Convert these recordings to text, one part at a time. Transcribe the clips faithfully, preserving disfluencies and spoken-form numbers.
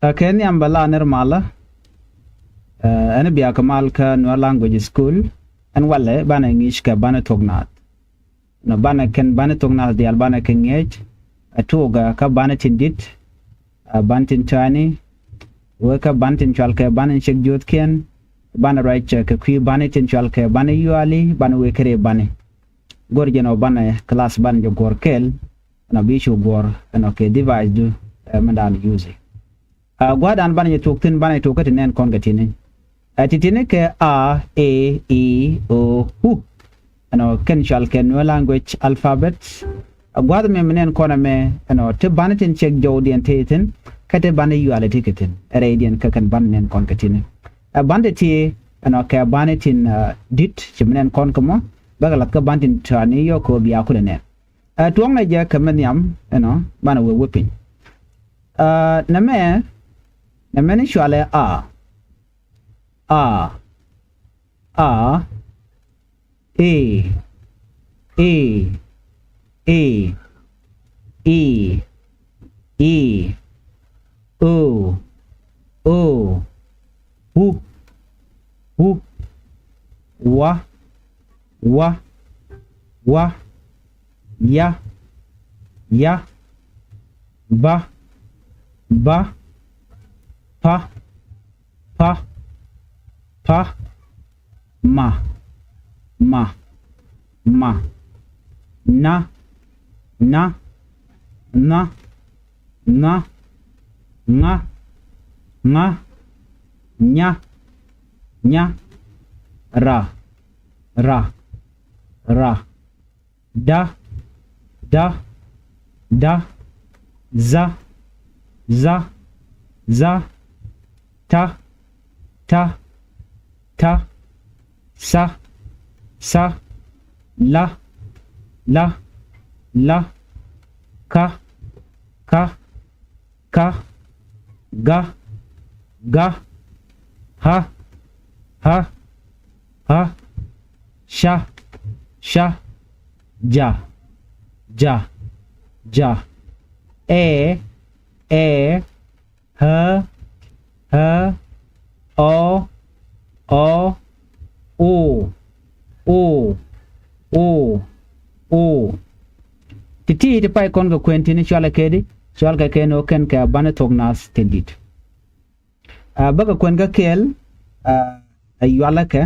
Ɛ kɛ nhiam bɛ la nir malä. Ɛ ɛn bia kɛ mal kä Nuer language school. Ɛn walɛ banɛ ŋi̱i̱c kɛ banɛ thuɔ̱k naath. Nɔ banɛ kɛn banɛ thuɔ̱k naath diaal banɛ kɛ ŋi̱eec. Ɛ tuɔɔk ɛ kä banɛ tin di̱t. Ɛ banɛ tin tɔ̱a̱ni. Wee kä banɛ tin cual kɛ banɛ cek jiöthkiɛn. Banɛ ruac kɛ kui̱ banɛ tin cual kɛ banɛ yuali banɛ wee kɛ rɛy banɛ. Go̱r jɛn ɔ banɛ class banɛ jɛ guɔ̱r kɛɛl. Ɛnɔ bi cu guɔ̱r ɛnɔ kɛ device du ɛ mɛn da̱a̱n use. Ɛ gua̱a̱th da̱a̱n banɛ jɛ tuɔ̱k thi̱n banɛ jɛ tuɔ̱k kä ti nɛn kɔn kɛ ti̱ni. Ɛ ti ti̱ni kɛ a, e, i, o, u. Ɛnɔ kɛn cual kɛ Nuer language alphabet. Ɛ gua̱a̱th mɛ mi nɛn kɔn ɛmɛ ɛnɔ ti banɛ tin cek jɔwdiɛn ti thi̱n. Kä ti banɛ yuali ti kɛ thi̱n ɛ rɛydiɛn kä kɛn banɛ nɛn kɔn kɛ ti̱ni. Ɛ banɛ ti ti ɛnɔ kɛ banɛ tin ɛ di̱t ci mi nɛn kɔn kɛ mɔ. Bäkɛ lath kä banɛ tin tɔ̱a̱ni yɔ kɛ ɣöö bia kulɛ nɛn. Ɛ tuɔ̱ŋnɛ jɛ kɛ mɛ nhiam ɛnɔ banɛ wee wee piny. Ɛ nɛmɛ nɛmɛ ni cualɛ a. A, a, e, e, e, i, i, o, o, u, u, wa, wa, wa, ya, ya, ba, ba, pa, pa, pa, ma, ma, ma, na, na, na, na, ŋa, ŋa, nya, nya, ra, ra, ra, da, da, da, za, za, za, ta, ta, ta, sa, sa, la, la, la, ka, ka, ka, ga, ga, ha, ha, ha, sha, sha, ja, ja, ja, ɛ, ɛ, hä, hä, ɔ, ɔ, o, o, o, o. Ti̱ti̱ ti pay kɔn kɛ kuɛn ti̱ni cualɛ kɛ di, cualkɛ kɛ ni ɣöö kɛn kɛ banɛ thuɔ̱k naath tin di̱t. Ɛ bäkɛ kuɛn kä kɛɛl. Ɛ yualɛ kɛ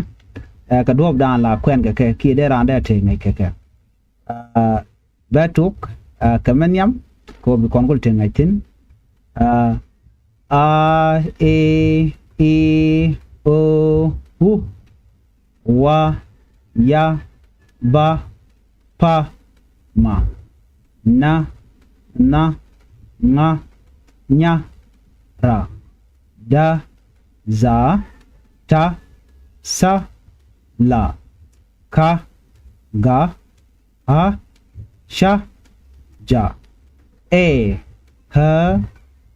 ɛ kɛ duɔ̱ɔ̱p daan la kuɛn kɛ kɛ kiɛ dee raan dee te ŋäc kɛ kɛ. Ɛ bɛ tuk ɛ kɛ mɛ nhiam kɛ ɣöö bi kɔn kul te ŋäc thi̱n. Ɛ a, e, i, o, u, wa, ya, ba, pa, ma, na, na, ŋa, nya, ra, da, za, ta, sa, la, ka, ga, a, ca, ja, ɛ, ä,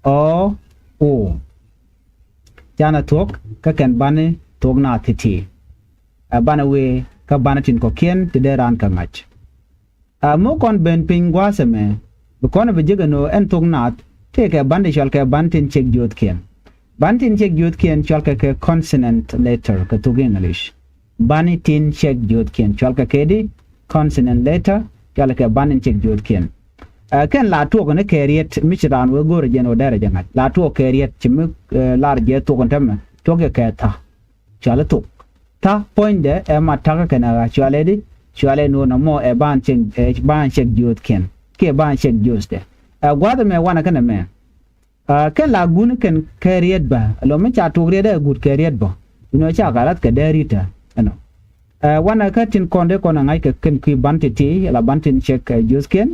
ɔ, o. Canɛ thuɔ̱k kä kɛn bani thuɔ̱k naath ti̱ti̱. Ɛ banɛ wëë kä bani tin kɔ̱kiɛn ti dee raan kɛ ŋa̱c. Ɛ mi kɔn ben piny gua̱a̱th ɛmɛ bi kɔn bi jek ɛn ɣöö ɛn thuɔ̱k naath tëëkɛ bani ti cɔalkɛ bani tin cek jiööthkiɛn. Bani tin cek jiööthkiɛn cɔalkɛ kɛ consonant letter kɛ thuk English. Bani tin cek jiööthkiɛn cɔalkɛ kɛ di consonant letter, cɔalkɛ bani tin cek jiööthkiɛn. Ɛ kɛn la tuɔk ni kɛ riet mi ci raan wee go̱o̱rɛ jɛn ɣöö dɛrɛ jɛ ŋa̱c la tuɔk kɛ riet ci mi ɛ lar jɛ thuk ɛn tämɛ tuɔk jɛ kɛ tha̱. Cɔali thuk tha̱ puɔ̱nydɛ ɛ ma ta̱kä kɛn ɛ ɣa̱ cɔalɛ di cɔalɛ nuɔ̱ɔ̱n ɛmɔ ɛ bani cek ɛ bani cek jiööthkiɛn kiɛ bani cek jiööthdɛ. Ɛ gua̱a̱th ɛmɛ wanɛ kɛn ɛmɛ. Ɛ kɛn la guun kɛn kɛ riet bä ɛlɔ mi ca tuk riet ɛ guut kɛ riet bä. Inɔ ca ka lath kɛ dee riet ɛ ɛnɔ. Ɛ wanɛ kä tin kɔn dee kɔn ɛ ŋa̱c kɛ kɛn kui̱ ban ti̱ti̱ la ban tin cek ɛ jiöthkiɛn.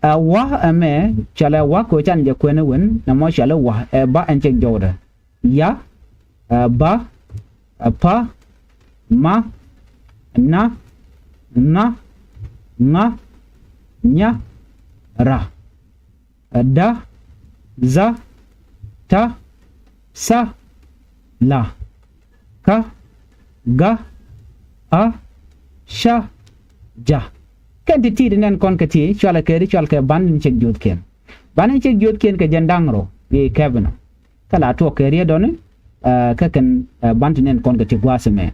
Ɛ wa̱ ɛmɛ cɔalɛ wa̱ kɛ ɣöö can jɛ kuɛn ɛ wen nɛmɔ cɔalɛ wa̱ ɛ ba ɛn cek jɔwdɛ. Ya, ɛ ba, ɛ pa, ma, na, ŋa, ŋa̱, nya, ra. Ɛ da, dha, ta, tha, la, ka, ga, ɣa, ca, ja. Kɛn ti̱ti̱ ti nɛn kɔn kɛ ti cɔalɛ kɛ di cɔalkɛ bani tin cek jiööthkiɛn. Bani tin cek jiööthkiɛn kɛ jɛn da̱ŋ rɔ i̱ kɛp inɔ. Kä la tuɔk kɛ riet dɔni, ɛ, kä kɛn, ɛ, ban ti nɛn kɔn kɛ ti gua̱a̱th ɛmɛ.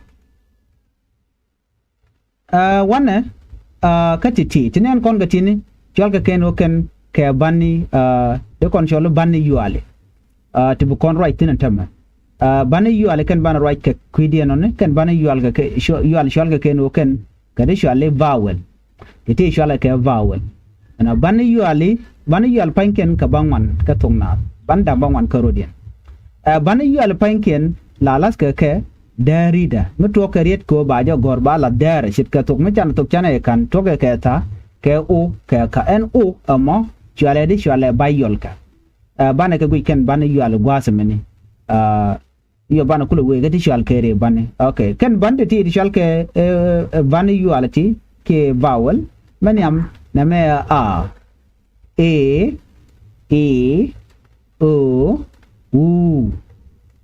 Ɛ, wanɛ, ɛ, kä ti ti, ti nɛn kɔn kɛ tini, cual kɛ kɛn wä kɛn kɛ bani, ɛ, dee kɔn cual bani yuali. Ɛ, ti bi kɔn ruac thin ɛn tämɛ. Ɛ, bani yuali kɛn bani ruac kɛ kui̱diɛn ɔni, kɛn bani yual kɛ kɛ, cu-, yual cual kɛ kɛn wä kɛn, kɛ dee cuali vowel. Ti ti cual kɛ vowel. Ɛnɔ bani yuali, bani yual pa̱nykiɛn kɛ bä ŋuan kɛ thok naath. Bani da̱ŋ bä ŋuan kä rɔ̱diɛn. Ɛ, bani yuali pa̱nykiɛn la lath kɛ kɛ dääridä. Mi tuɔk kɛ riet kɛ ɣöö ba jɛ gɔ̱r ba la däärä ce̱tkɛ thok mi can thok canɛ i̱ ka̱n tuɔkɛ kɛ tha̱ kɛ o kɛ ka̱ ɛn o ɛmɔ cualɛ di cualɛ ba yɔlkɛ. Ɛ, banɛ kɛ guic kɛn bani yuali gua̱a̱th ɛmɛni. Ɛ, yɔ banɛ kulɛ wee kä ti cual kɛ rëë bani. Ok. Kɛn bani ti ti ti cual kɛ, ɛ, ɛ, bani yual ti kiɛ vowel. Mɛ nhiam nɛmɛ a, e, i, o, u,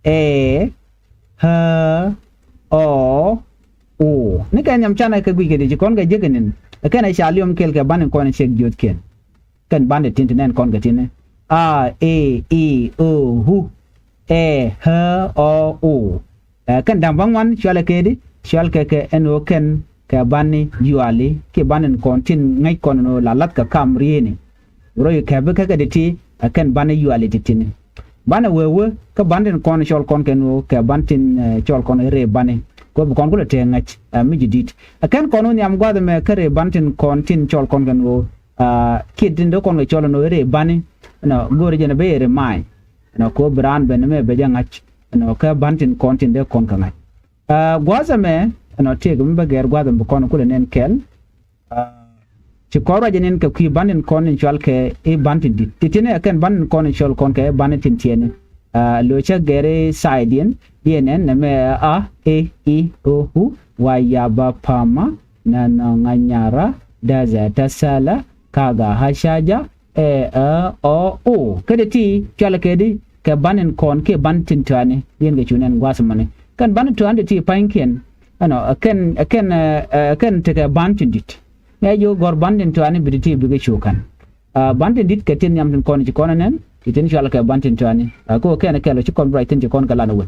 ɛ, ä, ɔ, o. Ni kɛ nhiam canɛ kɛ guic kɛ ti ci kɔn kɛ jek kɛ ni̱n. Kɛn ɛ ca liɔm kɛl kɛ bani kɔn cek jiöthkiɛn. Kɛn bani tin ti nɛn kɔn kɛ tini. A, e, i, o, u, ɛ, ä, ɔ, o. Ɛ, kɛn da̱ŋ bä ŋuan cualɛ kɛ di, cual kɛ kɛ ɛn ɣöö kɛn kɛ bani yuali, kiɛ bani kɔn tin ŋäc kɔn ɛn ɣöö la lath kɛ kam rieni. Rɔ yi kɛpi kɛ kɛ di ti, ɛ kɛn bani yuali ti tini. Banɛ wee wee, kä bani tin kɔn cɔl kɔn kɛn ɣöö, kɛ bani tin, ɛ, cɔl kɔn rëë bani. Kɛ ɣöö bi kɔn kulɛ tëë ŋäc, ɛ, mi ji̱ di̱t. Ɛ kɛn kɔn wä nhiam gua̱a̱th ɛmɛ kä rëë bani tin kɔn tin cɔl kɔn kɛn ɣöö, aa, kiɛ tin dee kɔn kɛ cɔl ɛn ɣöö rëë bani, ɛnɔ, go̱o̱rɛ jɛn ɛ ben remind. Ɛnɔ, kɛ ɣöö bi raan ben ɛmɛ bɛ jɛ ŋa̱c. Ɛnɔ, kä bani tin kɔn tin dee kɔn kɛ ŋa̱c. Aa, gua̱a̱th ɛmɛ, ɛnɔ, tëëkɛ mi bä gɛɛr gua̱a̱th ɛmɛ bi kɔn kulɛ nɛn kɛl. Aa, ci kɔn ruac ɛ nɛn kɛ kui̱ bani tin kɔn tin cual kɛ i̱ bani tin di̱t. Ti tin ɛ kɛn bani tin kɔn tin cɔl kɔn kɛ i̱ bani tin tiɛɛni. Aa, lo̱c cä gɛɛr i̱ side diɛn, diɛn ɛn nɛmɛ a, e, i, o, u, wa, ya, ba, pa, ma, na, na, ŋa, nya, ra, da, za, ta, sa, la, ka, ga, ha, ca, ja, ɛ, ä, ɔ, o. Kä ti ti cualɛ kɛ di kɛ bani tin kɔn kiɛ bani tin tɔani. Yɛn kɛ cu nɛn gua̱a̱th ɛmɔni. Kɛn bani tɔani ti ti pa̱nykiɛn. Ɛnɔ, ɛ kɛn, ɛ kɛn, ɛ, ɛ kɛn tekɛ bani tin di̱t. Ŋɛ ji̱ gɔ̱r bani tin tɔani bi ti ti bikɛ cu ka̱n. Ɛ, bani tin di̱t kɛ tin nhiam tin kɔn ci kɔn ɛ nɛn. Ti tin cualɛ kɛ bani tin tɔani. Ɛ, kɛ ɣöö kɛn kɛl ɔ ci kɔn bi ruac thi̱n ci kɔn kɛ lan ɛ wä.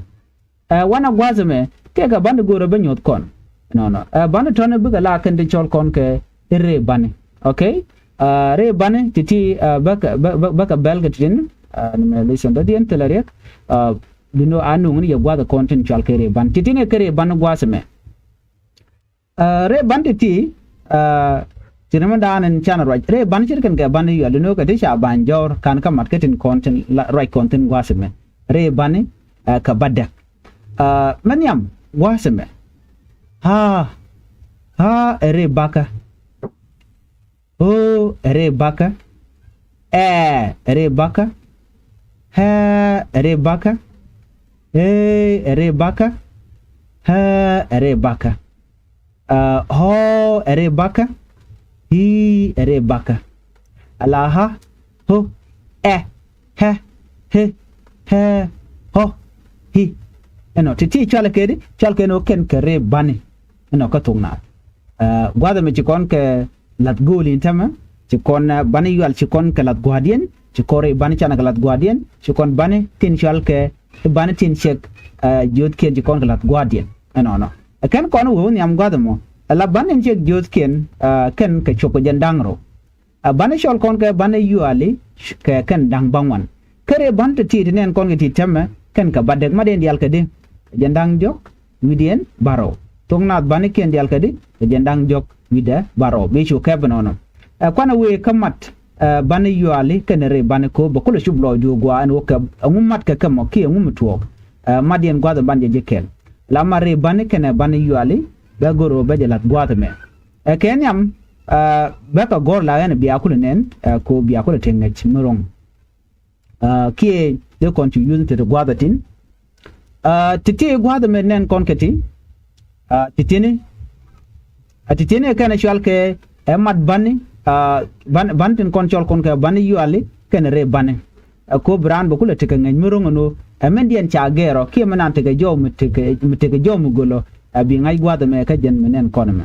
Ɛ, wanɛ gua̱a̱th ɛmɛ, tëëkɛ bani go̱o̱rä bä nyuɔ̱th kɔn. Nɔnɔ. Ɛ, bani tɔ̱nɛ bikɛ la kɛn ti cɔl kɔn kɛ i̱ rëë bani. Ok? Ɛ, rëë bani ti ti, ɛ, bäkɛ, bä, bä, bäkɛ bɛl kɛ ti tin, ɛ, ni mɛ listen dɔ̱diɛn thilɛ riɛk. Ɛ, duundɛ a nuŋ ni yɛ gua̱a̱th kɔn tin cɔal kɛ rëë bani. Ti tin ɛ kɛ rëë bani gua̱a̱th ɛmɛ. Ɛ, rëë bani ti ti, ɛ, ti ni mi daan in can ruac. Rëë bani ce̱tkɛn kɛ bani yual, duundɛ kɛ ti ca ban jɔr, kan kä mat kä tin kɔn tin la, ruac kɔn tin gua̱a̱th ɛmɛ. Rëë bani, ɛ, kɛ bädäk. Ɛ, mɛ nhiam, gua̱a̱th ɛmɛ. Aa, aa, ɛ rëë bakä. Oo, ɛ rëë bakä. Ɛɛ, ɛ rëë bakä. Ɛɛ, ɛ rëë bakä. Ee, ɛ rëë bakä. Ɛɛ, ɛ rëë bakä. Aa, ɣɔɔ, ɛ rëë bakä. Ii, ɛ rëë bakä. Ala ɣa, ɣo, ɛ, ɣɛ, ɣe, ɣɛɛ, ɣɔ, ɣi. Ɛnɔ, ti ti cualɛ kɛ di, cualɛ kɛ ni ɣöö kɛn kɛ rëë bani. Ɛnɔ, kä thok naath. Aa, gua̱a̱th ɛmɛ ci kɔn kɛ la̱th go̱o̱l in tämɛ, ci kɔn, aa, bani yual ci kɔn kɛ la̱th gua̱a̱thdiɛn, ci kɔn rɛy bani canɛ kɛ la̱th gua̱a̱thdiɛn, ci kɔn bani tin cual kɛ, bani tin cɛk, aa, jiöthkiɛn ci kɔn kɛ la̱th gua̱a̱thdiɛn. Ɛnɔnɔ. Ɛ kɛn kɔn wee wä nhiam gua̱a̱th ɛmɔ. Ɛ la bani tin cɛk jiöthkiɛn, aa, kɛn kɛ cop kɛ jɛn da̱ŋ rɛw. Ɛ bani cɔl kɔn kɛ bani yuali kɛ kɛn da̱ŋ bäŋuan. Kä rɛy bani ti ti ti nɛn kɔn kɛ ti tämɛ kɛn kɛ bädäk ma den diaal kɛ di. Kɛ jɛn da̱ŋ jɔk wi̱cdiɛn bärɔw. Thok naath banikiɛn diaal kɛ di kɛ jɛn da̱ŋ jɔk wi̱cdɛ bärɔw. Bi cu kɛp ɛnɔnɔ. Ɛ kuanɛ wëë kä mat, ɛ, bani yuali kɛnɛ rɛy bani ko̱o̱p bɛ kulɛ cup lɔɔcdu gua̱a̱ ɛn wä kɛ ɛŋu mat kɛ kɛ mɔ kiɛ ɛŋu mi tuɔɔk. Ɛ, mat yɛn gua̱a̱th ɛ ban jɛ ji̱ kɛl. La mat rɛy bani kɛnɛ bani yuali bɛ go̱r ɣöö bɛ jɛ la̱th gua̱a̱th ɛmɛ. Ɛ kɛ nhiam, ɛ, bɛ kɛ gɔ̱r la ɣɛn bia kulɛ nɛn, ɛ, ko̱o̱p bia kulɛ te ŋäc mi ro̱ŋ. Aa, kiɛ dee kɔn cu yuth te ti gua̱a̱th a tin. Aa, ti ti gua̱a̱th ɛmɛ nɛn kɔn kɛ ti. Aa, ti tini. Aa, ti tini kɛn ɛ cual kɛ ɛ mat bani, aa, ban, bani tin kɔn cɔl kɔn kɛ bani yuali kɛn rɛy bani. Ɛ ko̱o̱p bi raan bɛ kulɛ tekɛ ŋäc mi ro̱ŋ ɛn ɣöö ɛ min diɛn ca gɛɛr ɔ kiɛ mi naan tekɛ jɔw mi tekɛ, mi tekɛ jɔw mi göl ɔ. Ɛ bi ŋa̱c gua̱a̱th ɛmɛ kä jɛn mi nɛn kɔn ɛmɛ.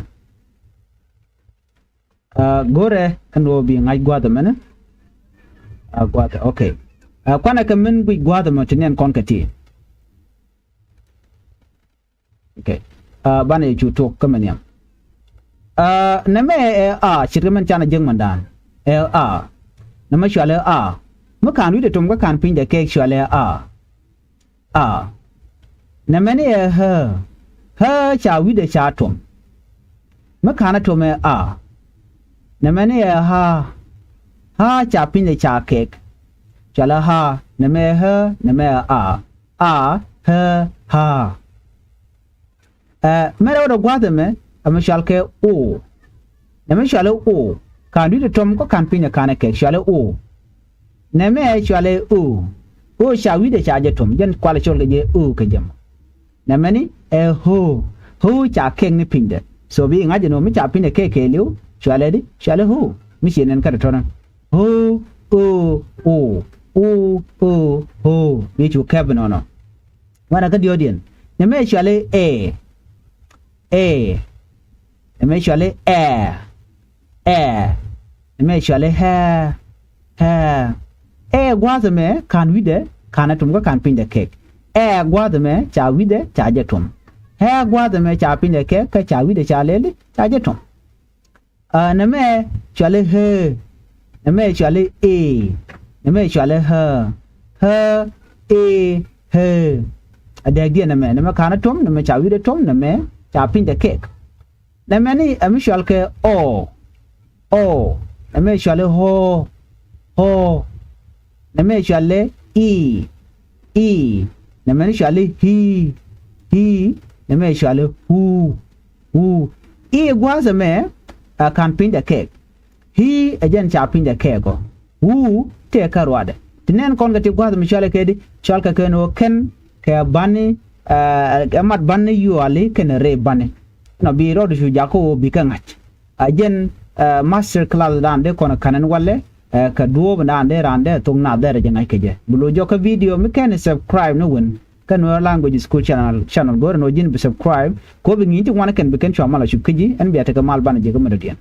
Aa, go̱rɛ ɛn ɣöö bi ŋa̱c gua̱a̱th ɛmɛnɛ. Aa, gua̱a̱th, ok. Ɛ, kuanɛ kɛ min guic gua̱a̱th ɛmɔ ti nɛn kɔn kɛ ti. Okay. Ɛ, banɛ yɛ cu tok kä mɛ nhiam. Ɛ, nɛmɛ ɛ a, ce̱tkɛ min canɛ jiäk mindan. Ɛ a. Nɛmɛ cualɛ a. Mi ka̱n wi̱cdɛ tom kä ka̱n pinydɛ kɛɛk cualɛ a. A. Nɛmɛni ɛ ɣä. Ɣä ca wi̱cdɛ ca tom. Mi ka̱n ɛ tom ɛ a. Nɛmɛni ɛ ɣä. Ɣä ca pinydɛ ca kɛɛk. Cualɛ ɣä. Nɛmɛ ɛ ɣä. Nɛmɛ ɛ a. A, ɣä, ɣä. Ɛ, mɛrɛ wä dɔ gua̱a̱th ɛmɛ, ɛmɛ cual kɛ o. Nɛmɛ cual ɛ o. Ka̱n wi̱cdɛ tom kä ka̱n pinydɛ ka̱n ɛ kɛɛk cual ɛ o. Nɛmɛ cual ɛ o. O ca wi̱cdɛ ca jɛ tom. Jɛn kualɛ cɔl kɛ jɛ o kɛ jɛ mɔ. Nɛmɛni ɛ ɣöö. Ɣöö ca kɛɛk ni pinydɛ. So bi ŋa̱c ɛn ɣöö mi ca pinydɛ kɛɛk kɛɛliw, cual ɛ di, cual ɛ ɣöö. Mi ci nɛn kä dee tɔ̱nä. Ɣöö, o, o, o, o, ɣöö. Mi cu kɛp inɔnɔ. Wanɛ kä diɔ̱ɔ̱diɛn. Nɛmɛ cuali ɛ. Ɛ. Nɛmɛ cuali ɛ. Ɛ. Nɛmɛ cuali ɣɛ. Ɣɛ. Ɛ gua̱a̱th ɛmɛ ka̱n wi̱cdɛ ka̱n ɛ tom kä ka̱n pinydɛ kɛɛk. Ɛ gua̱a̱th ɛmɛ ca wi̱cdɛ ca jɛ tom. Ɣɛ gua̱a̱th ɛmɛ ca pinydɛ kɛɛk kä ca wi̱cdɛ ca lɛli ca jɛ tom. Ɛ, nɛmɛ cuali ɣee. Nɛmɛ cuali ëë. Nɛmɛ cuali ɣää. Ɣää, ëë, ɣee. A dääkdiɛn nɛmɛ. Nɛmɛ ka̱n ɛ tom, nɛmɛ ca wi̱cdɛ tom, nɛmɛ ca pinydɛ kɛɛk. Nɛmɛni ɛ mi cual kɛ ɔ. Ɔ. Nɛmɛ cuali ɣɔɔ. Ɣɔɔ. Nɛmɛ cuali i̱. I̱. Nɛmɛni cuali i̱. I̱. Nɛmɛ cuali ɣuu. Ɣuu. I̱ gua̱a̱th ɛmɛ ɛ ka̱n pinydɛ kɛɛk. I̱ ɛ jɛn ca pinydɛ kɛɛk ɔ. Ɣuu tëë kä ruacdɛ. Ti nɛn kɔn kɛ ti gua̱a̱th ɛmɛ cualɛ kɛ di, cual kɛ kɛn ɣöö kɛn kɛ bani, ɛ, ɛ mat bani yuali kɛnɛ rɛy bani. Nɔ bi rɔɔdu cu jakä ɣöö bikɛ ŋa̱c. A jɛn, ɛ, master class dan dee kɔn ka̱n ɛn walɛ, ɛ, kɛ duɔ̱ɔ̱p dan dee raan dee thok naath dee rɛ jɛ ŋa̱c kɛ jɛ. Bi lo̱c jɔk kä video mi kɛn subscribe ni wen kä Nuer Language School channel, channel go̱o̱rɛ ni ɣöö ji̱n bi subscribe. Kɛ ɣöö bi ŋi̱i̱c ti ŋuan kɛn bi kɛn cua mal a cup kä ji̱, ɛn bia tekɛ mal banɛ jɛ kä mɛdɔ̱diɛn.